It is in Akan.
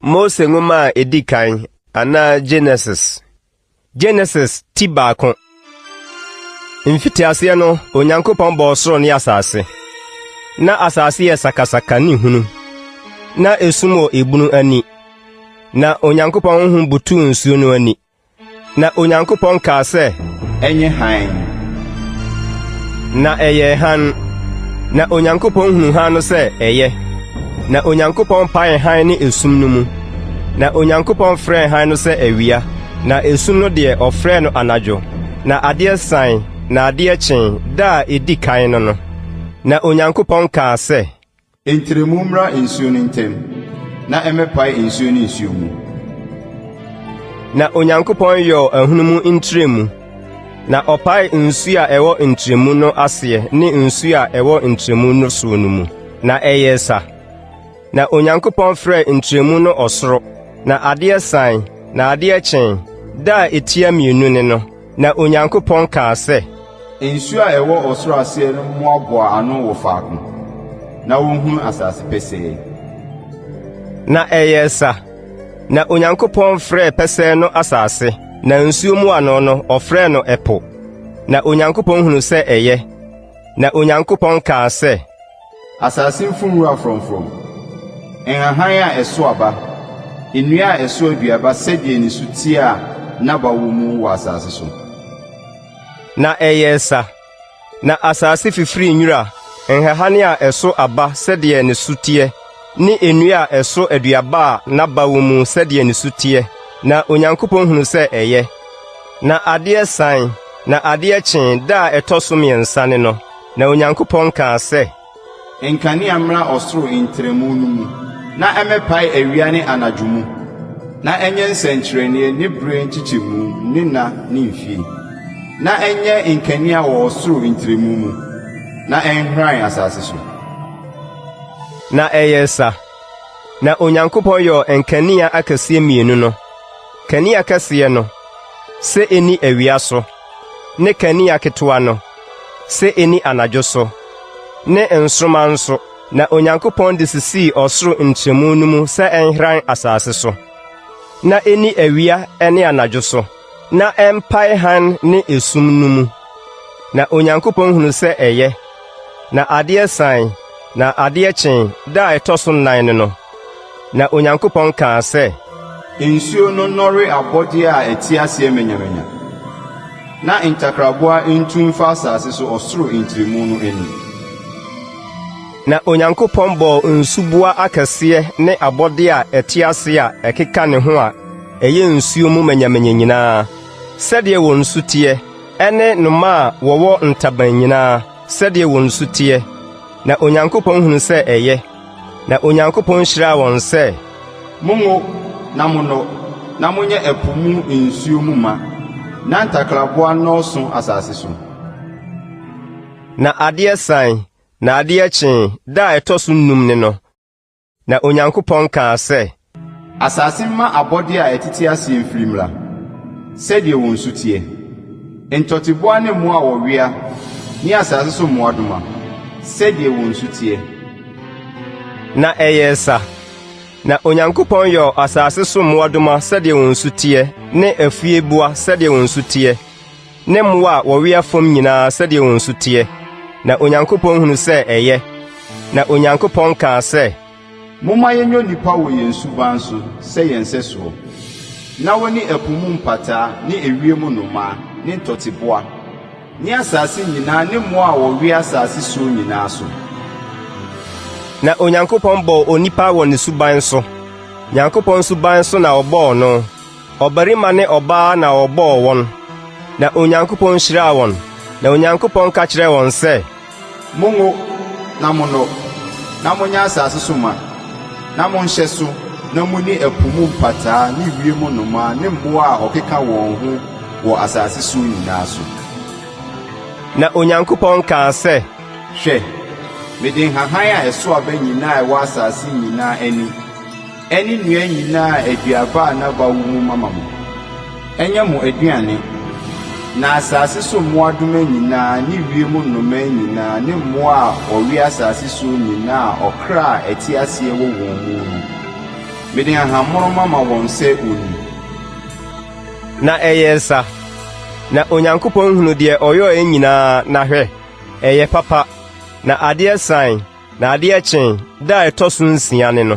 Mose Nwoma a Edi Kan anaa Genesis. Genesis ti baako. Mfitiaseɛ no, Onyankopɔn bɔɔ soro ne asase. Na asase yɛ sakasaka ne hunu. Na esum wɔ ebunu ani. Na Onyankopɔn honhom butuu nsuo no ani. Na Onyankopɔn kaa sɛ, Ɛnyɛ hann. Na ɛyɛɛ hann. Na Onyankopɔn hunuu hann no sɛ ɛyɛ. Na Onyankopɔn paee hann ne esum no mu. Na Onyankopɔn frɛɛ hann no sɛ awia, na esum no deɛ, ɔfrɛɛ no anadwo. Na adeɛ sae, na adeɛ kyee, da a ɛdi kan no no. Na Onyankopɔn kaa sɛ. Ntrɛmu mmra nsuo no ntam, na ɛmmɛpae nsuo ne nsuo mu. Na Onyankopɔn yɔɔ ahunum ntrɛmu, na ɔpaee nsuo a ɛwɔ ntrɛmu no aseɛ ne nsuo a ɛwɔ ntrɛmu no soɔ no mu, na ɛyɛɛ sa. Na Onyankopɔn frɛɛ ntrɛmu no ɔsoro. Na adeɛ sae, na adeɛ kyee, da a ɛtia mmienu ne no. Na Onyankopɔn kaa sɛ. Nsuo a ɛwɔ ɔsoro aseɛ no mmoaboa ano wɔ faako, na wɔnhunu asase pɛsɛɛ. Na ɛyɛɛ sa. Na Onyankopɔn frɛɛ pɛsɛɛ no asase, na nsuo mmoano no, ɔfrɛɛ no ɛpo. Na Onyankopɔn hunuu sɛ ɛyɛ. Na Onyankopɔn kaa sɛ. Asase mfu nwura frɔmfrɔm, nhahan a ɛso aba, nnua a ɛso aduaba sɛdeɛ ne su teɛ a n'aba wɔ mu wɔ asase so. Na ɛyɛɛ sa. Na asase fifirii nwura, nhahan a ɛso aba sɛdeɛ ne su teɛ, ne nnua a ɛso aduaba a n'aba wɔ mu sɛdeɛ ne su teɛ. Na Onyankopɔn hunuu sɛ ɛyɛ. Na adeɛ sae, na adeɛ kyee, da a ɛtɔ so mmiɛnsa ne no. Na Onyankopɔn kaa sɛ. Nkanea mmra ɔsoro ntrɛmu no mu, na ɛmmɛpae awia ne anadwo mu, na ɛnyɛ nsɛnkyerɛnneɛ ne berɛ nkyekyɛmu ne nna ne mfie, na ɛnyɛ nkanea wɔ ɔsoro ntrɛmu mu, na ɛnhran asase so. Na ɛyɛɛ sa. Na Onyankopɔn yɔɔ nkanea akɛseɛ mmienu no, kanea kɛseɛ no, sɛ ɛnni awia so, ne kanea ketewa no, sɛ ɛnni anadwo so, ne nsoromma nso, na Onyankopɔn de sisii ɔsoro ntrɛmu no mu sɛ ɛnhran asase so, na ɛnni awia ne anadwo so, na ɛmpae hann ne esum no mu. Na Onyankopɔn hunuu sɛ ɛyɛ. Na adeɛ sae, na adeɛ kyee, da a ɛtɔ so nnan ne no. Na Onyankopɔn kaa sɛ. Nsuo no nnɔre abɔdeɛ a ɛte aseɛ manyamanya, na ntakraboa ntu mfa asase so ɔsoro ntrɛmu no ani. Na Onyankopɔn bɔɔ nsuboa akɛseɛ ne abɔdeɛ a ɛte ase a ɛkeka ne ho a ɛyɛ nsuo mu manyamanya nyinaa, sɛdeɛ wɔn su teɛ, ɛne nnomaa a wɔwɔ ntaban nyinaa, sɛdeɛ wɔn su teɛ. Na Onyankopɔn hunuu sɛ ɛyɛ. Na Onyankopɔn hyiraa wɔn sɛ. Monwo na monnɔ, na monyɛ ɛpo mu nsuo mu ma, na ntakraboa nnɔɔso asase so. Na adeɛ sae, na adeɛ kyee, da a ɛtɔ so nnum ne no. Na Onyankopɔn kaa sɛ. Asase mma abɔdeɛ a ɛtete aseɛ mfiri mmra, sɛdeɛ wɔn su teɛ, ntɔteboa ne mmoa a wɔwea ne asase so mmoadoma, sɛdeɛ wɔn su teɛ. Na ɛyɛɛ sa. Na Onyankopɔn yɔɔ asase so mmoadoma sɛdeɛ wɔn su teɛ ne afieboa sɛdeɛ wɔn su teɛ, ne mmoa a wɔwea fam nyinaa sɛdeɛ wɔn su teɛ. Na Onyankopɔn hunuu sɛ ɛyɛ. Na Onyankopɔn kaa sɛ. Momma yɛnyɛ onipa wɔ yɛn suban so sɛ yɛn sɛsoɔ, na wɔne ɛpo mu mpataa ne ewiem nnomaa ne ntɔteboa ne asase nyinaa ne mmoa a wɔwea asase soɔ nyinaa so. Na Onyankopɔn bɔɔ onipa wɔ ne suban so. Nyankopɔn suban so na ɔbɔɔ no. Ɔbarima ne ɔbaa na ɔbɔɔ wɔn. Na Onyankopɔn hyiraa wɔn, na Onyankopɔn ka kyerɛɛ wɔn sɛ. Monwo na monnɔ, na monyɛ asase so ma, na monhyɛ so, na munni ɛpo mu mpataa ne wiem nnomaa ne mmoa a wɔkeka wɔn ho wɔ asase so nyinaa so. Na Onyankopɔn kaa sɛ. Hwɛ, mede nhahan a ɛso aba nyinaa a ɛwɔ asase nyinaa ani Ɛne nnua nyinaa a aduaba a n'aba wɔ mu mama mo. Ɛnyɛ mo aduane. Na asase so mmoadoma nyinaa ne wiem nnomaa nyinaa ne mmoa a wɔwea asase soɔ nyinaa a ɔkra a ɛte aseɛ wɔ wɔn mu no, Mede nhahammono mama wɔn sɛ wɔnni. Na ɛyɛɛ sa. Na Onyankopɔn hunuu deɛ ɔyɔeɛ nyinaa, na hwɛ, ɛyɛ papa. Na adeɛ sae, na adeɛ kyee, da a ɛtɔ so nsia ne no.